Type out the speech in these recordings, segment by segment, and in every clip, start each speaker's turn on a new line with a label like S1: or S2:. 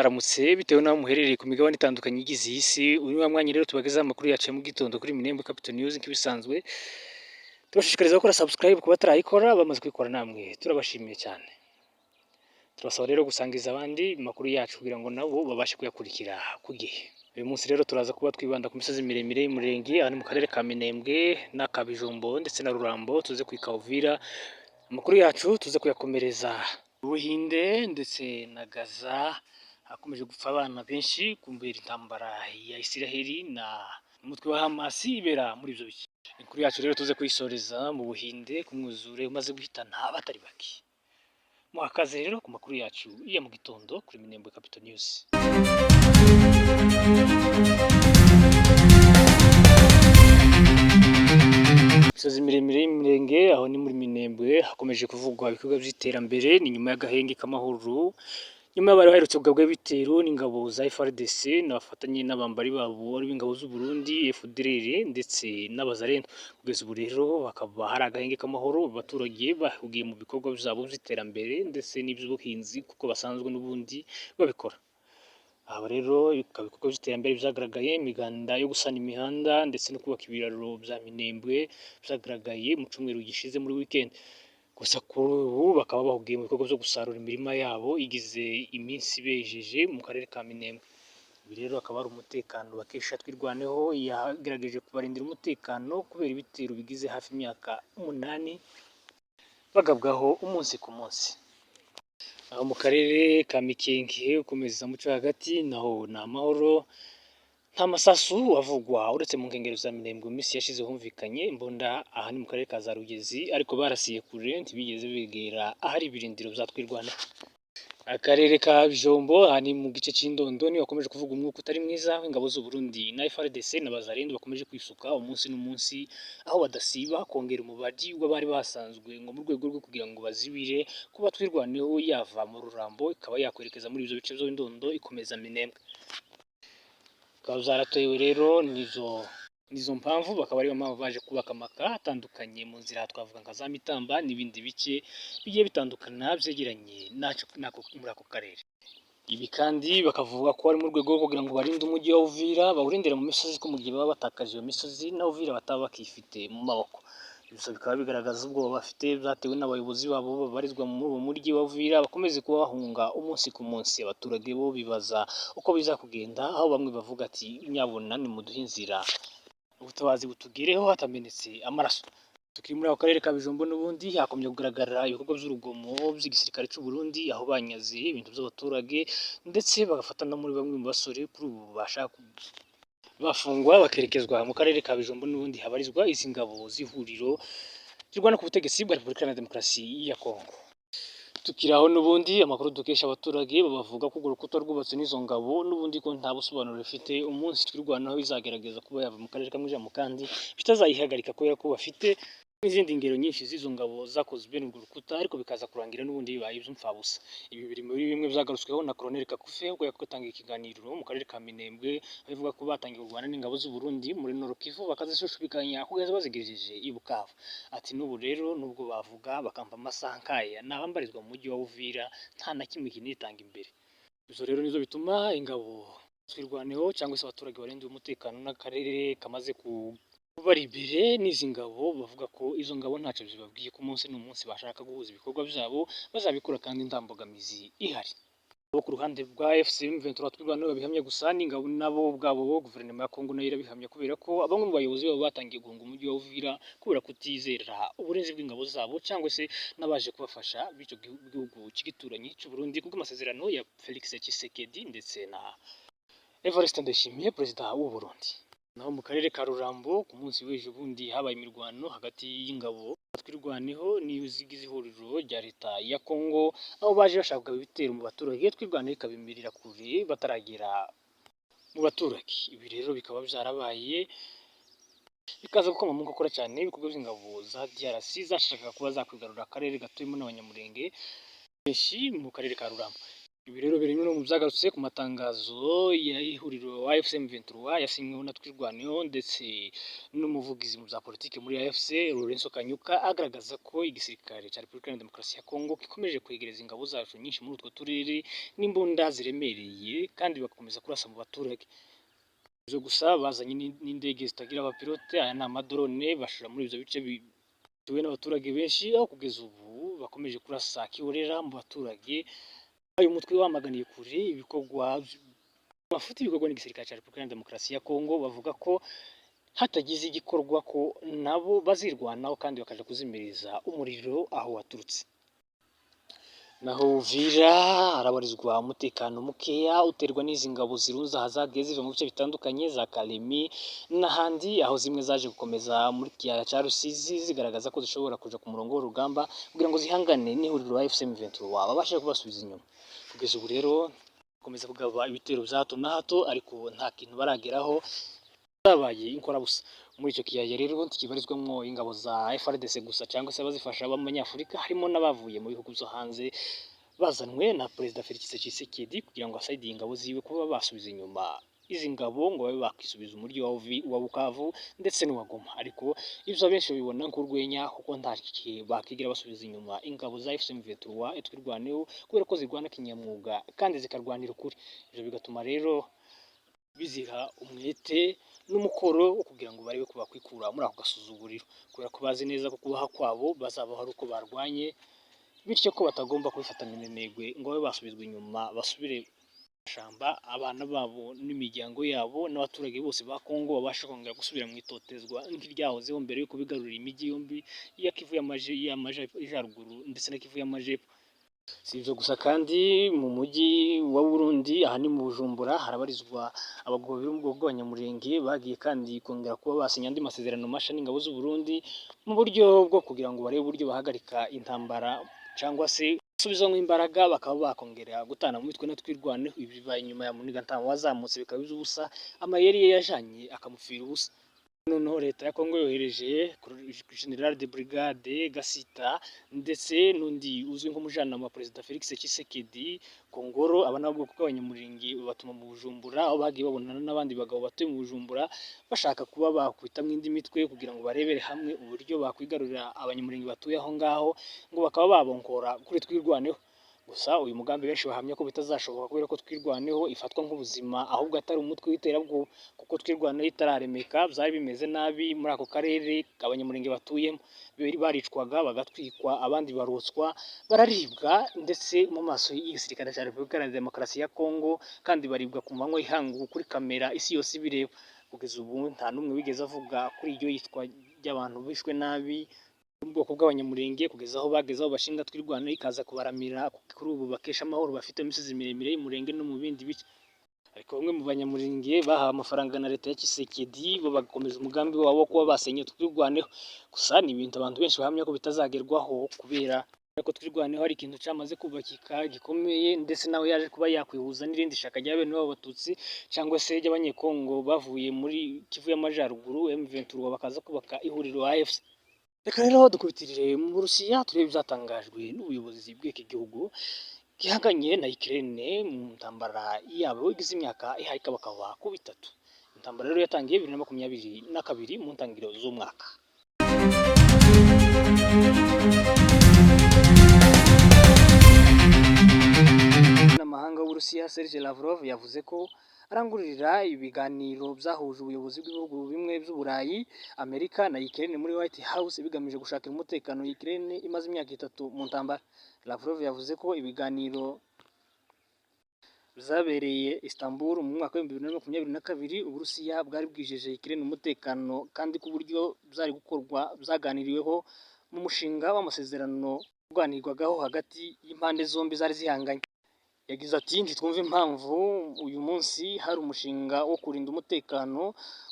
S1: Mwaramutse bitewe n'aho muherereye ku migabane itandukanye igize iyi si. Uyu ni wa mwanya rero tubagezaho amakuru yacu ya mu gitondo kuri Minembwe Capital News. Nk'ibisanzwe, tubashishikariza gukora subscribe ku batarayikora, bamaze kuyikora namwe turabashimiye cyane. Turabasaba rero gusangiza abandi amakuru yacu kugira ngo nabo babashe kuyakurikira ku gihe. Uyu munsi rero turaza kuba twibanda ku misozi miremire y'Umurenge, aha ni mu karere ka Minembwe n'Akabijumbo ndetse na Rurambo, tuze ku Uvira. Amakuru yacu tuze kuyakomereza Buhinde ndetse na Gaza, hakomeje gupfa abana benshi kumbera intambara ya Isiraheli na umutwe wa Hamas ibera muri ibyo bice. Inkuru yacu rero tuze kuyisoreza mu Buhinde ku mwuzure umaze guhitana abatari bake. Muhakaze rero ku makuru yacu ya mu gitondo kuri Minembwe Capital News. Imisozi miremire y'Imirenge, aho ni muri Minembwe, hakomeje kuvugwa ibikorwa by'iterambere. Ni nyuma y'agahenge k'amahoro, nyuma y'abari baherutse kugabwa ibitero n'ingabo za FARDC n'abafatanye n'abambari babo ari ingabo z'u Burundi, FDLR ndetse n'Abazalendo. Kugeza ubu rero hakaba hari agahenge k'amahoro, abaturage bahugiye mu bikorwa byabo by'iterambere ndetse n'iby'ubuhinzi kuko basanzwe n'ubundi babikora. Aba rero bikaba ibikorwa by'iterambere byagaragaye, imiganda yo gusana imihanda ndetse no kubaka ibiraro bya Minembwe byagaragaye mu cyumweru gishize muri weekend. Gusa kuri ubu bakaba bahugiye mu bikorwa byo gusarura imirima yabo igize iminsi bejeje mu karere ka Minembwe. Ibi rero akaba ari umutekano bakesha Twirwaneho yagerageje kubarindira umutekano kubera ibitero bigize hafi imyaka 8 bagabwaho umunsi ku munsi. Aho mu karere ka Mikenke ukomeza muco hagati naho ni amahoro, nta masasu avugwa uretse mu nkengero za Minembwe. Mu minsi yashize humvikanye imbunda, aha ni mu karere ka za Rugezi, ariko barasiye kure ntibigeze begera ahari ibirindiro bya Twirwaneho. Akarere ka Bijombo, aha ni mu gice cy'Indondo, niho hakomeje kuvuga umwuka utari mwiza, aho ingabo z'u Burundi na FARDC na Bazalendo bakomeje kwisuka umunsi n'umunsi, aho badasiba kongera umubare w'abari basanzwe ngo mu rwego rwo kugira ngo bazibire kuba Twirwaneho yava mu Rurambo ikaba yakwerekeza muri ibyo bice by'Indondo ikomeza Minembwe. Bikaba byaratewe rero nizo mpamvu, bakaba ariyo mpamvu baje kubaka amaka atandukanye mu nzira, twavuga nka za Mitamba n'ibindi bice bigiye bitandukana byegeranye muri ako karere. Ibi kandi bakavuga ko ari mu rwego rwo kugira ngo barinde umujyi wa Uvira, bawurindire mu misozi, ko mu gihe baba batakaje iyo misozi na Uvira bataba bakifite mu maboko. Ibyo bikaba bigaragaza ubwoba bafite byatewe n'abayobozi babo babarizwa muri uwo mujyi wa Uvira bakomeze kuba bahunga umunsi ku munsi. Abaturage bo bibaza uko biza kugenda, aho bamwe bavuga ati: "Nyabuna nimuduhe inzira, ubutabazi butugereho hatamenetse amaraso." Tukiri muri ako karere ka Bijombo n'ubundi, hakomeje kugaragara ibikorwa by'urugomo by'igisirikare cy'u Burundi, aho banyaze ibintu by'abaturage ndetse bagafata no muri bamwe mu basore kuri ubu bashaka bafungwa bakerekezwa mu karere ka Bijombo n'ubundi habarizwa izi ngabo z'ihuriro zirwana ku butegetsi bwa Repubulika Iharanira Demokarasi ya Kongo. Tukiri aho n'ubundi, amakuru dukesha abaturage babavuga ko urwo rukuta rwubatswe n'izo ngabo n'ubundi ko nta busobanuro rufite, umunsi Twirwaneho izagerageza kuba yava mu karere kamwe ija mu kandi bitazayihagarika, kubera ko bafite n'izindi ngero nyinshi z'izo ngabo zakoze bene urwo rukuta ariko bikaza kurangira n'ubundi bibaye iby'imfabusa. Ibi biri muri bimwe byagarutsweho na Colonel Kakufe ubwo yatangiye ikiganiro mu karere ka Minembwe, aho avuga ko batangiye kurwana n'ingabo z'u Burundi muri Nord Kivu bakazishushubikanya kugeza bazigejeje i Bukavu. Ati: "N'ubu rero nubwo bavuga bakampa amasaha nk'aya naba mbarizwa mu mujyi wa Uvira, nta na kimwe kinitanga imbere." Ibyo rero nivyo bituma ingabo Twirwaneho cyangwa se abaturage barindiwe umutekano n'akarere kamaze kubari imbere n'izi ngabo, bavuga ko izo ngabo ntacyo zibabwiye, ko umunsi n'umunsi bashaka guhuza ibikorwa byabo bazabikora kandi nta mbogamizi ihari. Abo ku ruhande rwa AFC M23 Twirwaneho babihamya gusa n'ingabo nabo ubwabo, guverinoma ya Kongo nayo irabihamya, kubera ko bamwe mu bayobozi babo batangiye guhunga umujyi wa Uvira kubera kutizera uburinzi bw'ingabo zabo cyangwa se n'abaje kubafasha b'icyo gihugu cy'igituranyi cy'u Burundi, kubw'amasezerano ya Felix Tshisekedi ndetse na Evariste Ndayishimiye, perezida w'u Burundi. Naho mu karere ka Rurambo, ku munsi w'ejo bundi habaye imirwano hagati y'ingabo Twirwaneho n'izigize ihuriro rya leta ya Kongo, aho baje bashaka kugaba ibitero mu baturage, Twirwaneho ikabimirira kure bataragera mu baturage. Ibi rero bikaba byarabaye bikaza gukoma mu nkokora cyane ibikorwa by'ingabo za DRC zashakaga kuba zakwigarurira akarere gatuwemo n'Abanyamulenge benshi mu karere ka Rurambo. Ibi rero biri no mu byagarutse ku matangazo y'ihuriro AFC M23 yasinyweho na Twirwaneho ndetse n'umuvugizi mu bya politiki muri AFC, Lourenço Kanyuka, agaragaza ko igisirikare cya Repubulika Iharanira Demokarasi ya Kongo gikomeje kwegereza ingabo zacu nyinshi muri utwo turere n'imbunda ziremereye, kandi bagakomeza kurasa mu baturage. Ibyo gusa, bazanye n'indege zitagira abapilote, aya ni amadrone, bashira muri ibyo bice bituwe n'abaturage benshi, aho kugeza ubu bakomeje kurasa kiholela mu baturage. Uyu mutwe wamaganiye kure ibikorwa bafite ibikorwa n'igisirikare cya Repubulika Iharanira Demokarasi ya Kongo, bavuga ko hatagize igikorwa ko nabo bazirwanaho kandi bakaja kuzimiriza umuriro aho waturutse. Naho Uvira harabarizwa umutekano mukeya uterwa n'izi ngabo zirunze aha, zagiye ziva mu bice bitandukanye za Kalemi n'ahandi, aho zimwe zaje gukomeza muri kiyaya cya Rusizi, zigaragaza ko zishobora kuja ku murongo w'urugamba kugira ngo zihangane n'ihuriro AFC M23, babashe kubasubiza inyuma. Kugeza ubu rero bakomeza kugaba ibitero bya hato na hato, ariko nta kintu barageraho, zabaye inkorabusa. Muri icyo kiyaya rero ntikibarizwamwo ingabo za FARDC gusa cyangwa se abazifasha b'abanyafurika, harimo n'abavuye mu bihugu byo hanze bazanwe na Perezida Felix Tshisekedi kugira ngo asayidire ingabo ziwe kuba basubiza inyuma izi ngabo ngo babe bakisubiza umujyi wa Bukavu ndetse n'uwa Goma. Ariko ibyo abenshi babibona nk'urwenya, kuko nta gihe bakigira basubiza inyuma ingabo za AFC M23 Twirwaneho, kubera ko zirwana kinyamwuga kandi zikarwanira ukuri. Ibyo bigatuma rero biziha umwete n'umukoro wo kugira ngo barebe ko bakwikura muri ako gasuzuguriro, kubera ko bazi neza ko kubaha kwabo bazabaho ari uko barwanye, bityo ko batagomba kubifata minenegwe ngo babe basubizwa inyuma, basubire mu mashamba, abana babo n'imiryango yabo n'abaturage bose ba Kongo babashe kongera gusubira mu itotezwa nk'iryahozeho mbere yo kubigarurira imijyi yombi ya Kivu y'Amajyaruguru ndetse na Kivu y'Amajepfo. Si ibyo gusa kandi, mu mujyi wa Burundi, aha ni mu Bujumbura, harabarizwa abagabo babiri bo mu bwoko bw'Abanyamulenge bagiye kandi kongera kuba basinya andi masezerano mashya n'ingabo z'u Burundi mu buryo bwo kugira ngo barebe uburyo bahagarika intambara cyangwa se basubizamo imbaraga, bakaba bakongera gutana mu mitwe na Twirwaneho. Ibi bibaye nyuma ya Muniga wazamutse bikaba iby'ubusa, amayeri ye yajanye akamupfira ubusa. Noneho leta ya Kongo yohereje Général de Brigade Gasita ndetse n'undi uzwi nk'umujyanama wa Perezida Felix Tshisekedi Kongoro, aba nabo bwoko bw'Abanyamulenge, babatuma mu Bujumbura, aho bagiye babonana n'abandi bagabo batuye mu Bujumbura, bashaka kuba bakwitamwo indi mitwe kugira ngo barebere hamwe uburyo bakwigarurira Abanyamulenge batuye aho ngaho, ngo bakaba babonkora kuri Twirwaneho. Gusa uyu mugambi benshi bahamya ko bitazashoboka, kubera ko Twirwaneho ifatwa nk'ubuzima ahubwo atari umutwe w'iterabwoba, kuko Twirwaneho itararemeka byari bimeze nabi muri ako karere Abanyamulenge batuyemo. Baricwaga, bagatwikwa, abandi barotswa, bararibwa ndetse mu maso y'igisirikare cya Repubulika Iharanira Demokarasi ya Kongo, kandi baribwa ku manywa y'ihangu kuri kamera, isi yose ibireba. Kugeza ubu nta n'umwe wigeze avuga kuri iryo yicwa ry'abantu bishwe nabi mu bwoko bw'Abanyamulenge, kugeza aho bageze aho bashinga Twirwaneho ikaza kubaramira, kuri ubu bakesha amahoro bafite mu misozi miremire y'Umurenge no mu bindi bice. Ariko bamwe mu Banyamulenge bahawe amafaranga na leta ya Tshisekedi bo bagakomeza umugambi wabo wo kuba basenya Twirwaneho. Gusa ni ibintu abantu benshi bahamya ko bitazagerwaho, kubera ko Twirwaneho hari ikintu cyamaze kubakika gikomeye, ndetse nawe yaje kuba yakwihuza n'irindi shyaka rya bene wabo Abatutsi cyangwa se ry'Abanyekongo bavuye muri Kivu y'Amajyaruguru, M23, bakaza kubaka ihuriro AFC. Reka rero dukubitirire mu Burusiya, turebe ibyatangajwe n'ubuyobozi bw'iki gihugu gihanganye na Ukraine mu ntambara yabo igize imyaka ihaye ikabakaba ku 3. Intambara rero yatangiye 2022 mu ntangiriro z'umwaka. Umunyamahanga w'Uburusiya Sergei Lavrov yavuze ko arangururira ibiganiro byahuje ubuyobozi bw'ibihugu bimwe by'Uburayi, Amerika na Ukraine muri White House, bigamije gushakira umutekano Ukraine imaze imyaka 3 mu ntambara. Lavrov yavuze ko ibiganiro byabereye Istanbul mu mwaka wa 2022, Uburusiya bwari bwijeje Ukraine umutekano, kandi ko uburyo byari gukorwa byaganiriweho mu mushinga w'amasezerano uganirwagaho hagati y'impande zombi zari zihanganye. Yagize ati: "Ntitwumva impamvu uyu munsi hari umushinga wo kurinda umutekano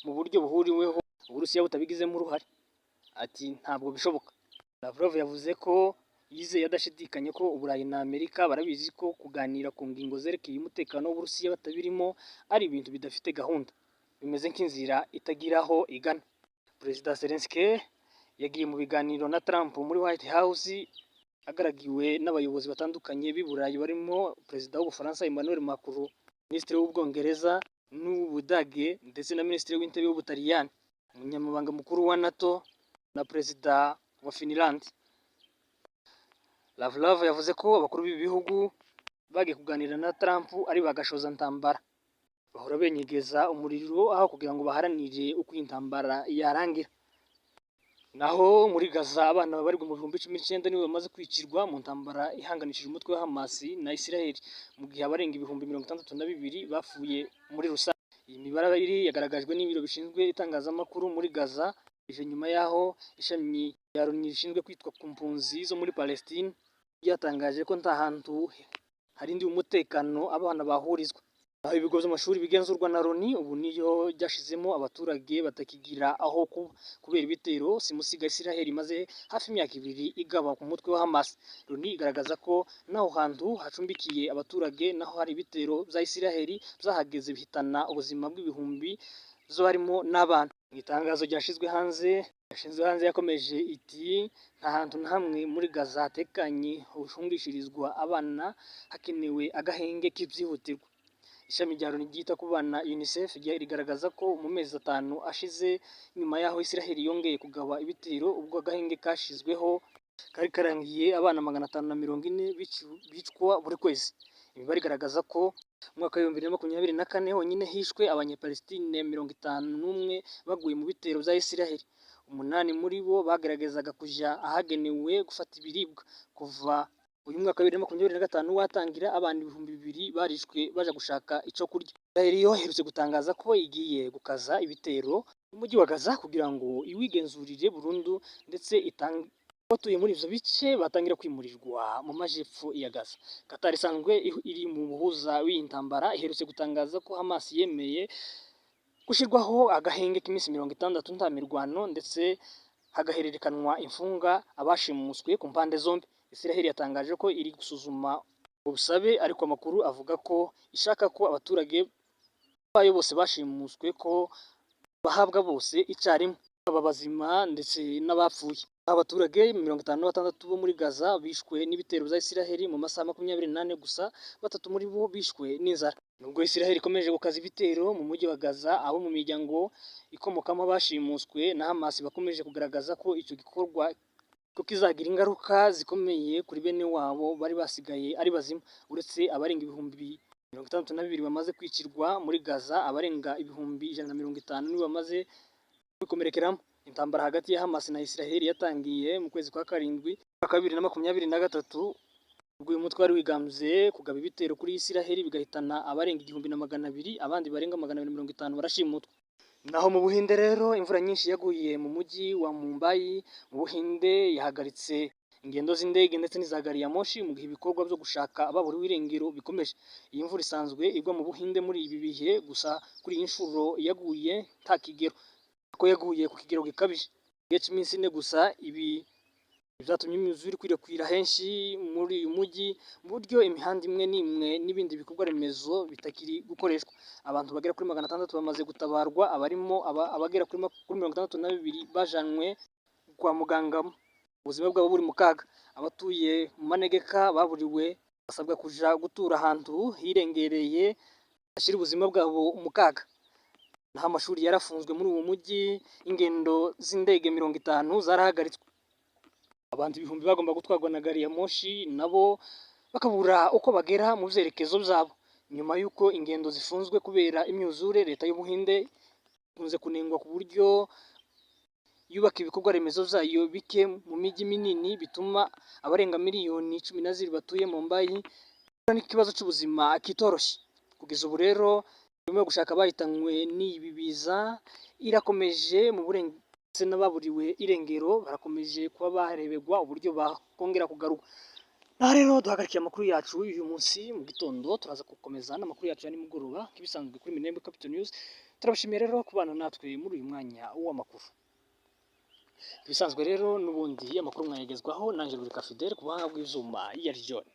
S1: mu buryo buhuriweho Uburusiya butabigizemo uruhare." Ati: "Ntabwo bishoboka." Lavrov yavuze ko yizeye adashidikanya ko Uburayi na Amerika barabizi ko kuganira ku ngingo zerekeye umutekano w'Uburusiya batabirimo ari ibintu bidafite gahunda, bimeze nk'inzira itagira aho igana. Perezida Zelensky yagiye mu biganiro na Trump muri White House. Agaragiwe n'abayobozi batandukanye b'i Burayi barimo Perezida w'Ubufaransa Emmanuel Macron, Minisitiri w'Ubwongereza n'Ubudage ndetse na Minisitiri w'Intebe w'Ubutaliyani, Umunyamabanga Mukuru wa NATO na Perezida wa Finland. Lavrov yavuze ko abakuru b'ibi bihugu bagiye kuganira na Trump ari ba gashozantambara, bahora benyegeza umuriro aho kugira ngo baharanire uko iyi ntambara yarangira. Naho muri Gaza, abana babarirwa mu 19,000 nibo bamaze kwicirwa mu ntambara ihanganishije umutwe wa Hamas na Israel, mu gihe abarenga 62,000 bapfuye muri rusange. Iyi mibare yagaragajwe n'ibiro bishinzwe itangazamakuru muri Gaza, ije nyuma y'aho ishami rya Loni rishinzwe kwita ku mpunzi zo muri Palestine ryatangaje ko nta hantu harindiwe umutekano abana bahurizwa. Aho ibigo by'amashuri bigenzurwa na Loni ubu niyo byashizemo abaturage batakigira aho kuba kubera ibitero simusiga Israel imaze hafi imyaka 2 igaba ku mutwe wa Hamas. Loni igaragaza ko n'aho hantu hacumbikiye abaturage naho hari ibitero bya Israel byahageze bihitana ubuzima bw'ibihumbi zo harimo n'abana. Mu itangazo ryashyizwe hanze yakomeje iti: "Nta hantu na hamwe muri Gaza hatekanye hohungishirizwa abana, hakenewe agahenge k'ibyihutirwa." Ishami rya Loni ryita ku bana UNICEF rigaragaza ko mu mezi 5 ashize nyuma y'aho Israel yongeye kugaba ibitero, ubwo agahenge kashizweho kari karangiye, abana 540 bicwa buri kwezi. Imibare igaragaza ko mu mwaka wa 2024 honyine hishwe Abanyapalestine 51 baguye mu bitero bya Israel. Umunani muri bo bageragezaga kuja ahagenewe gufata ibiribwa. Kuva uyu mwaka wa 2025 watangira, abantu 2000 barishwe baja gushaka ico kurya. Israel yo iherutse gutangaza ko igiye gukaza ibitero mu mujyi wa Gaza kugira ngo iwigenzurire burundu, ndetse itange abatuye muri ivyo bice batangira kwimurirwa mu majepfo ya Gaza. Qatar isanzwe iri mu muhuza w'iyi ntambara iherutse gutangaza ko Hamas yemeye gushirwaho agahenge k'iminsi 60 nta mirwano, ndetse hagahererekanwa imfunga abashimuswe ku mpande zombi. Israel yatangaje ko iri gusuzuma ubusabe, ariko amakuru avuga ko ishaka ko abaturage bayo bose bashimuswe ko bahabwa bose icyarimwe, baba bazima ndetse n'abapfuye. Abaturage 56 bo muri Gaza bishwe n'ibitero bya Israel mu masaha 24 gusa, batatu muri bo bishwe n'inzara. Nubwo Israel ikomeje gukaza ibitero mu mujyi wa Gaza, abo mu miryango ikomokamo abashimuswe na Hamas bakomeje kugaragaza ko icyo gikorwa ko kizagira ingaruka zikomeye kuri bene wabo bari basigaye ari bazima. Uretse abarenga 62,000 bamaze kwicirwa muri Gaza, abarenga 150,000 nibo bamaze kwikomerekeramo. Intambara hagati ya Hamas na Israel yatangiye mu kwezi kwa karindwi umwaka wa 2023, ubwo uyu mutwe wari wigambye kugaba ibitero kuri Israel bigahitana abarenga 1200, abandi barenga 250 barashimutwa. Naho mu Buhinde rero, imvura nyinshi yaguye mu mujyi wa Mumbai mu Buhinde yahagaritse ingendo z'indege ndetse n'iza gari ya moshi, mu gihe ibikorwa byo gushaka ababuriwe irengero bikomeje. Iyi mvura isanzwe igwa mu Buhinde muri ibi bihe, gusa kuri iyi nshuro yaguye nta kigero, ko yaguye ku kigero gikabije mu gihe cy'iminsi 4 gusa. Ibi byatumye imyuzure ikwirakwira henshi muri uyu mujyi, mu buryo imihanda imwe n'imwe n'ibindi bikorwa remezo bitakiri gukoreshwa. Abantu bagera kuri 600 bamaze gutabarwa, abarimo abagera kuri 62 bajanywe kwa muganga ubuzima bwabo buri mu kaga. Abatuye mu manegeka baburiwe basabwa kuja gutura ahantu hirengereye bashyira ubuzima bwabo mu kaga. Naho amashuri yarafunzwe muri uwo mujyi, ingendo z'indege 50 zarahagaritswe. Abantu ibihumbi bagomba gutwarwa na gari ya moshi nabo bakabura uko bagera mu byerekezo byabo nyuma y'uko ingendo zifunzwe kubera imyuzure. Leta y'Ubuhinde ikunze kunengwa ku buryo yubaka ibikorwa remezo byayo bike mu mijyi minini, bituma abarenga miliyoni 12 batuye Mumbai n'ikibazo cy'ubuzima kitoroshye. Kugeza ubu rero imirimo yo gushaka abahitanywe n'ibi biza irakomeje mu ndetse n'ababuriwe irengero barakomeje kuba bareberwa uburyo bakongera kugarurwa. Aha rero duhagarikiye amakuru yacu y'uyu munsi mu gitondo, turaza gukomeza n'amakuru yacu ya nimugoroba nk'ibisanzwe kuri Minembwe Capital News. Turabashimiye rero kubana natwe muri uyu mwanya w'amakuru. Ibisanzwe rero n'ubundi amakuru mwayagezwaho nanjye Rurika Fidele, ku buhanga bw'izuba ya John.